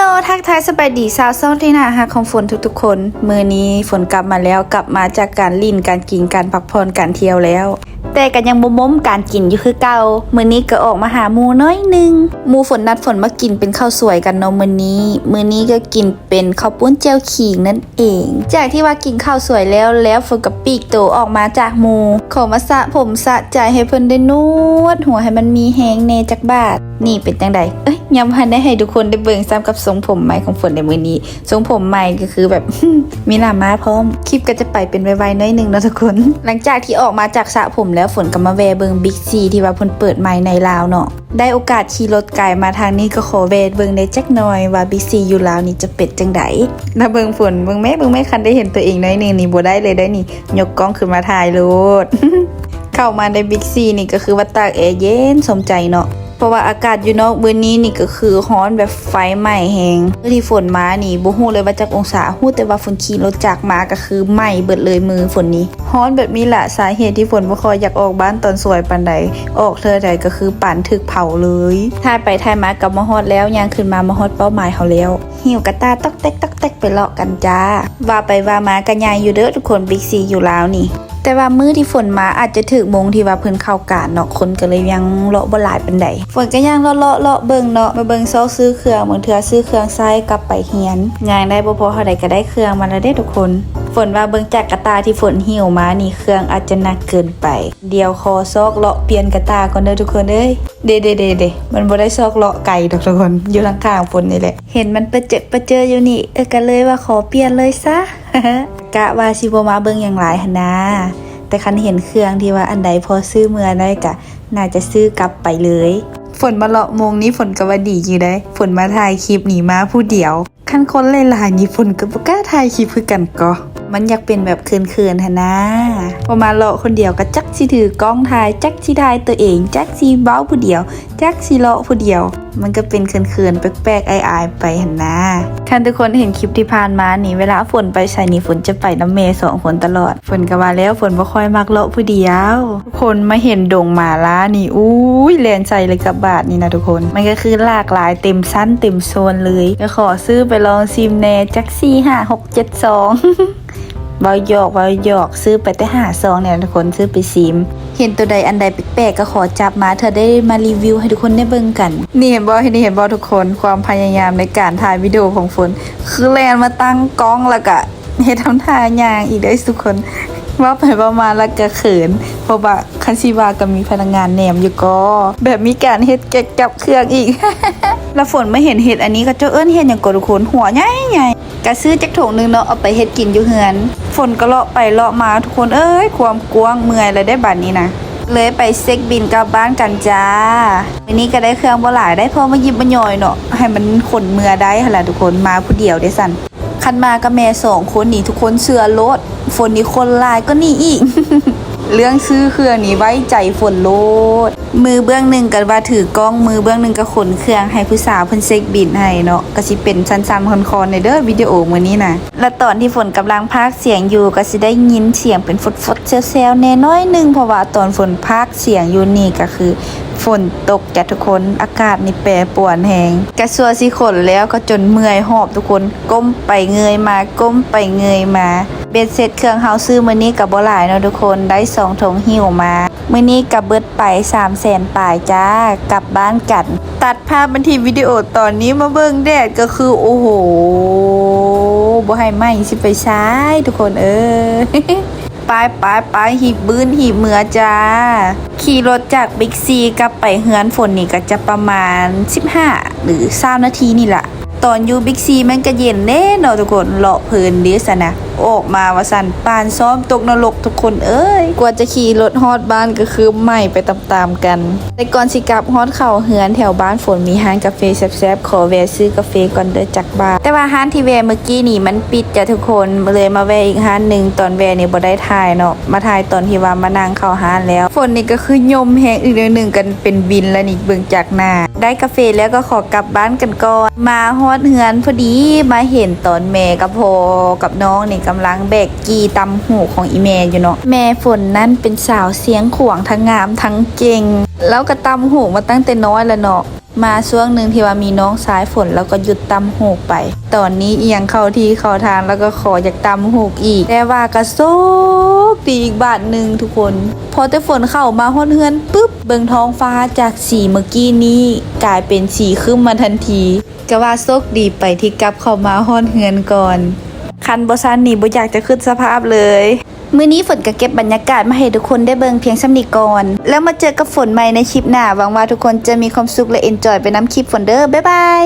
ໂຕ ທັກທາຍສະບາຍດີຊາວຊ່ອງທີ່ໜ້າຮັກຂອງຝົນທຸກໆຄົນ. ມື້ນີ້ຝົນກັບມາແລ້ວ, ກັບມາຈາກການຫຼິ້ນ, ການກິນ, ການພັກຜ່ອນ, ການທ່ຽວແລ້ວ, ແຕ່ກໍຍັງບໍ່ໝົ່ມການກິນຢູ່ຄືເກົ່າ. ມື້ນີ້ກໍອອກມາຫາໝູ່ໜ້ອຍໜຶ່ງ. ໝູ່ຝົນນັດຝົນມາກິນເປັນເຂົ້າສວຍກັນເນາະມື້ນີ້. ມື້ນີ້ກໍກິນເປັນເຂົ້າປຸ້ນແຈ່ວຂີງນັ້ນເອງ. ຈາກທີ່ວ່າກິນເຂົ້າສວຍແລ້ວ, ແລ້ວຝົນກໍປີກໂຕອອກມາຈາກໝູ່, ຂໍມາສະຜົມສະໃຈໃຫ້ເພິ່ນໄດ້ນວດຫົວໃຫ້ມັນມີແຮງແດ່ຈັກບາດ. ນີ້ເປັນຈັ່ງໃດ? ເອີຍ ຍັງບໍ່ທັນໄດ້ໃຫ້ທຸກຄົນໄດ້ເບິ່ງຊ້ຳກັບຊົງຜົມໃໝ່ຂອງຝົນໃນມື້ນີ້. ຊົງຜົມໃໝ່ກໍຄືແບບ ມີຫຼ້າມ້າພ້ອມ. ຄລິບກໍຈະໄປເປັນໄວໆໜ້ອຍໜຶ່ງເນາະທຸກຄົນ. ຫຼັງຈາກທີ່ອອກມາຈາກສະຜົມແລ້ວ, ຝົນກໍມາແວ່ເບິ່ງ Big C ທີ່ວ່າເພິ່ນເປີດໃໝ່ໃນລາວເນາະ. ໄດ້ໂອກາດຂີ່ລົດໄກມາທາງນີ້, ກໍຂໍແວ່ເບິ່ງແດ່ຈັກໜ່ອຍວ່າ Big C ຢູ່ລາວນີ້ຈະເປັນຈັ່ງໃດ. ລະເບິ່ງຝົນ, ເບິ່ງແມ້, ເບິ່ງແມ້, ຄັນໄດ້ເຫັນຕົວເອງໜ້ອຍໜຶ່ງນີ້ບໍ່ໄດ້ເລີຍໄດ໋ນີ້, ຍົກກ້ອງຂຶ້ນມາຖ່າຍໂລດ. ເຂົ້າມາໃນ Big C ນີ້ກໍຄືວ່າຕາກແອເຢັນສົມໃຈເນາະ. ເພາະວ່າອາກາດຢູ່ນອກມື້ນີ້ນີ້ກໍຄືຮ້ອນແບບໄຟໄໝ້ແຮງ. ມື້ທີ່ຝົນມານີ້ບໍ່ຮູ້ເລີຍວ່າຈັກອົງສາ, ຮູ້ແຕ່ວ່າຝົນຂີ່ລົດຈັກມາກໍຄືໄໝ້ເບິດເລີຍມືຝົນນີ້. ຮ້ອນແບບນີ້ລະສາເຫດທີ່ຝົນບໍ່ຄ່ອຍຢາກອອກບ້ານຕອນສວຍປານໃດ, ອອກເທື່ອໃດກໍຄືປານຖືກເຜົາເລີຍ. ຖ່າຍໄປຖ່າຍມາກໍມາຮອດແລ້ວ, ຍ່າງຂຶ້ນມາ ມາຮອດເປົ້າໝາຍເຮົາແລ້ວ. ຫິ້ວກະຕ່າຕອກແຕກຕອກແຕກໄປເລາະກັນຈ້າ. ວ່າໄປວ່າມາກໍໃຫຍ່ຢູ່ເດີທຸກຄົນ Big C ຢູ່ລາວນີ້. ແຕ່ວ່າມື້ທີ່ຝົນມາອາດຈະຖືກໂມງທີ່ວ່າເພິ່ນເຂົ້າການເນາະ, ຄົນກໍເລີຍຍັງເລາະບໍ່ຫຼາຍປານໃດ. ຝົນກໍຍ່າງເລາະໆເລາະເບິ່ງເນາະ, ມາເບິ່ງຊອກຊື້ເຄື່ອງ, ບາງເທື່ອຊື້ເຄື່ອງໃຊ້ກັບໄປຮຽນ. ຍ່າງໄດ້ບໍ່ພໍເທົ່າໃດກໍໄດ້ເຄື່ອງມາແລ້ວເດ້ທຸກຄົນ. ຝົນວ່າເບິ່ງຈາກກະຕ່າທີ່ຝົນຫິ້ວມານີ້, ເຄື່ອງອາດຈະໜັກເກີນໄປ. ດຽວຂໍຊອກເລາະປ່ຽນກະຕ່າກ່ອນເດີທຸກຄົນເອີຍ. ເດໆໆໆ ມັນບໍ່ໄດ້ຊອກເລາະໄກດອກທຸກຄົນ, ຢູ່ຂ້າງໆຝົນນີ້ແຫຼະ. ເຫັນມັນປະເຈິກປະເຈີຢູ່ນີ້, ເອີ ກໍເລີຍວ່າຂໍປ່ຽນເລີຍຊະ. ກະວ່າຊິບໍ່ມາເບິ່ງຫຍັງຫຼາຍຫັ້ນນາ, ແຕ່ຄັນເຫັນເຄື່ອງທີ່ວ່າອັນໃດພໍຊື້ເມືອໄດ້ກະໜ້າຈະຊື້ກັບໄປເລີຍ. ຝົນມາເລາະໂມງນີ້ ຝົນກໍວ່າດີຢູ່ເດ້, ຝົນມາຖ່າຍຄລິບນີ້ມາຜູ້ດຽວ. ຄັນຄົນຫຼາຍໆນີ້ ຝົນກໍບໍ່ກ້າຖ່າຍຄລິບຄືກັນກໍ, ມັນຢາກເປັນແບບເຂີນໆຫັ້ນນາ. ພໍມາເລາະຄົນດຽວກໍຈັກຊິຖືກ້ອງຖ່າຍ, ຈັກຊິຖ່າຍຕົວເອງ, ຈັກຊິເວົ້າຜູ້ດຽວ, ຈັກຊິເລາະຜູ້ດຽວ, ມັນກໍເປັນເຂີນໆ ແປກໆ ອາຍໆໄປຫັ້ນນາ. ຄັນທຸກຄົນເຫັນຄລິບທີ່ຜ່ານມານີ້, ເວລາຝົນໄປໃສນີ້ ຝົນຈະໄປນຳແມ່ສອງຄົນຕະຫຼອດ. ຝົນກໍວ່າແລ້ວ, ຝົນບໍ່ຄ່ອຍມັກເລາະຜູ້ດຽວ. ທຸກຄົນມາເຫັນດົງໝາລ່ານີ້, ອຸ້ຍ ແລ່ນໃສ່ເລີຍກັບບາດນີ້ນະທຸກຄົນ. ມັນກໍຄືຫຼາກຫຼາຍເຕັມຊັ້ນເຕັມໂຊນເລີຍ. ກໍຂໍຊື້ໄປລອງຊິມແດ່, ຈັກສີ່ ຫ້າ ຫົກ ເຈັດ ສອງ. ເວົ້າຫຍອກ ເວົ້າຫຍອກ, ຊື້ໄປແຕ່ຫ້າຊອງນີ້ນະທຸກຄົນ, ຊື້ໄປຊິມ. ເຫັນໂຕໃດອັນໃດແປກໆ ກໍຂໍຈັບມາ, ເທື່ອໄດ້ມາຣີວິວໃຫ້ທຸກຄົນໄດ້ເບິ່ງກັນ. ນີ້ເຫັນບໍ່, ເຫັນ ນີ້ເຫັນບໍ່ທຸກຄົນ, ຄວາມພະຍາຍາມໃນການຖ່າຍວິດີໂອຂອງຝົນ, ຄືແລ່ນມາຕັ້ງກ້ອງ ແລ້ວກະເຮັດທຳທ່າຍ່າງອີກເດ້ທຸກຄົນ. ເວົ້າໄປເວົ້າມາແລ້ວກະເຂີນ, ເພາະວ່າຄັນຊິວ່າກໍມີພະນັກງານແນມຢູ່ກໍ, ແບບມີການເຮັດແກະຈັບເຄື່ອງອີກ. ແລ້ວຝົນມາເຫັນເຫັດອັນນີ້, ເຂົາເຈົ້າເອີ້ນເຫັດຫຍັງກໍທຸກຄົນ, ຫົວໃຫຍ່ໆ. ກະຊື້ຈັກຖົງໜຶ່ງເນາະ, ເອົາໄປເຮັດກິນຢູ່ເຮືອນ. ຝົນກໍເລາະໄປເລາະມາ, ທຸກຄົນເອີຍ ຄວາມກວ້າງເມື່ອຍແລ້ວເດ້ບາດນີ້ນະ. ເລີຍໄປເຊັກບິນກັບບ້ານກັນຈ້າ. ມື້ນີ້ກໍໄດ້ເຄື່ອງບໍ່ຫຼາຍໄດ໋, ພໍມາຢິບມາຍ່ອຍເນາະ, ໃຫ້ມັນຂົນເມືອໄດ້ຫັ້ນລະທຸກຄົນ, ມາຜູ້ດຽວເດ້ຊັ້ນ. ຄັນມາກັບແມ່ສອງຄົນນີ້ ທຸກຄົນເຊື່ອໂລດ, ຝົນນີ້ຂົນຫຼາຍກວ່ານີ້ອີກ. ເລື່ອງຊື້ເຄື່ອງນີ້ໄວ້ໃຈຝົນໂລດ. ມືເບື້ອງໜຶ່ງກໍວ່າຖືກ້ອງ, ມືເບື້ອງໜຶ່ງກໍຂົນເຄື່ອງໃຫ້ຜູ້ສາວເພິ່ນເຊັກບິນໃຫ້ເນາະ, ກໍຊິເປັນສັ້ນໆຄ່ອນໆແດ່ເດີ ວິດີໂອມື້ນີ້ນະ. ແລະຕອນທີ່ຝົນກຳລັງພາກສຽງຢູ່ ກໍຊິໄດ້ຍິນສຽງເປັນຟົດໆແຊວໆແດ່ໜ້ອຍໜຶ່ງ, ເພາະວ່າຕອນຝົນພາກສຽງຢູ່ນີ້ກໍຄືຝົນຕົກຈ້ະທຸກຄົນ, ອາກາດນີ້ແປປວນແຮງ. ກະຊົ່ວຊິຂົນແລ້ວກໍຈົນເມື່ອຍຫອບທຸກຄົນ, ກົ້ມໄປເງີຍມາ, ກົ້ມໄປເງີຍມາ. ເບັດເສັດເຄື່ອງເຮົາຊື້ມື້ນີ້ກໍບໍ່ຫຼາຍເນາະທຸກຄົນ, ໄດ້ສອງຖົງຫິ້ວມາ. ມື້ນີ້ກໍເບິດໄປສາມແສນປາຍຈ້າ, ກັບບ້ານກັນ. ຕັດພາບມາທີ່ວິດີໂອຕອນນີ້ມາເບິ່ງແດດກໍຄື ໂອ້ໂຫ ບໍ່ໃຫ້ໄໝ້ຊິໄປຊາຍ ທຸກຄົນເອີຍ. ໄປໆໆ ຮີບບືນຮີບເມືອຈ້າ. ຂີ່ລົດຈາກບິກຊີກັບໄປເຮືອນຝົນນີ້ກໍຈະປະມານສິບຫ້າ ຫຼື ຊາວນາທີນີ້ລະ. ຕອນຢູ່ບິກຊີມັນກະເຢັນເດ້ເນາະທຸກຄົນ, ເລາະເພີນເດ້ຊັ້ນນະ. ອອກມາວ່າຊັ້ນ, ປານຊ້ອມຕົກນະລົກທຸກຄົນເອີຍ. ກວ່າຈະຂີ່ລົດຮອດບ້ານກໍຄືໄໝ້ໄປຕາມໆກັນ. ແຕ່ກ່ອນຊິກັບຮອດເຂົ້າເຮືອນ, ແຖວບ້ານຝົນມີຮ້ານກາເຟແຊບໆ, ຂໍແວ່ຊື້ກາເຟກ່ອນເດີຈັກບາດ. ແຕ່ວ່າຮ້ານທີ່ແວ່ເມື່ອກີ້ນີ້ມັນປິດຈ້ະທຸກຄົນ, ເລີຍມາແວ່ອີກຮ້ານໜຶ່ງ. ຕອນແວ່ນີ້ບໍ່ໄດ້ຖ່າຍເນາະ, ມາຖ່າຍຕອນທີ່ວ່າມານັ່ງເຂົ້າຮ້ານແລ້ວ. ຝົນນີ້ກໍຄືຍົມແຮງອີກໜ້ອຍໜຶ່ງ, ກັນເປັນວິນແລ້ວນີ້, ເບິ່ງຈາກໜ້າ. ໄດ້ກາເຟແລ້ວກໍຂໍກັບບ້ານກັນກ່ອນ. ມາຮອດເຮືອນພໍດີມາເຫັນຕອນແມ່ກັບພໍ່ກັບນ້ອງນີ້ກຳລັງແບກກີ່ຕຳຫູກຂອງອີ່ແມ່ຢູ່ເນາະ. ແມ່ຝົນນັ້ນເປັນສາວຊຽງຂວາງ, ທັງງາມທັງເກັ່ງ. ລາວກໍຕຳຫູກມາຕັ້ງແຕ່ນ້ອຍລະເນາະ. ມາຊ່ວງໜຶ່ງທີ່ວ່າມີນ້ອງຊາຍຝົນ ແລ້ວກໍຢຸດຕຳຫູກໄປ. ຕອນນີ້ອີ່ຫຍັງເຂົ້າທີ່ເຂົ້າທາງ ແລ້ວກໍຂໍຢາກຕຳຫູກອີກ. ແຕ່ວ່າກໍໂຊກດີອີກບາດໜຶ່ງທຸກຄົນ ພໍແຕ່ຝົນເຂົ້າມາຮອດເຮືອນປຶບ ເບິ່ງທ້ອງຟ້າຈາກສີເມື່ອກີ້ນີ້ ກາຍເປັນສີຄຶ້ມມາທັນທີ. ກໍວ່າໂຊກດີໄປທີ່ກັບເຂົ້າມາຮອດເຮືອນກ່ອນ. ຄັນບໍ່ຊັ້ນນີ້ບໍ່ຢາກຈະຄິດສະພາບເລີຍ. ມື້ນີ້ຝົນກໍເກັບບັນຍາກາດມາໃຫ້ທຸກຄົນໄດ້ເບິ່ງພຽງສ່ຳນີ້ກ່ອນ ແລ້ວມາເຈີກັບຝົນໃໝ່ໃນຄລິບໜ້າ. ຫວັງວ່າທຸກຄົນຈະມີຄວາມສຸກ ແລະ ເອັນຈອຍໄປນຳຄລິບຝົນເດີ້. ບາຍບາຍ.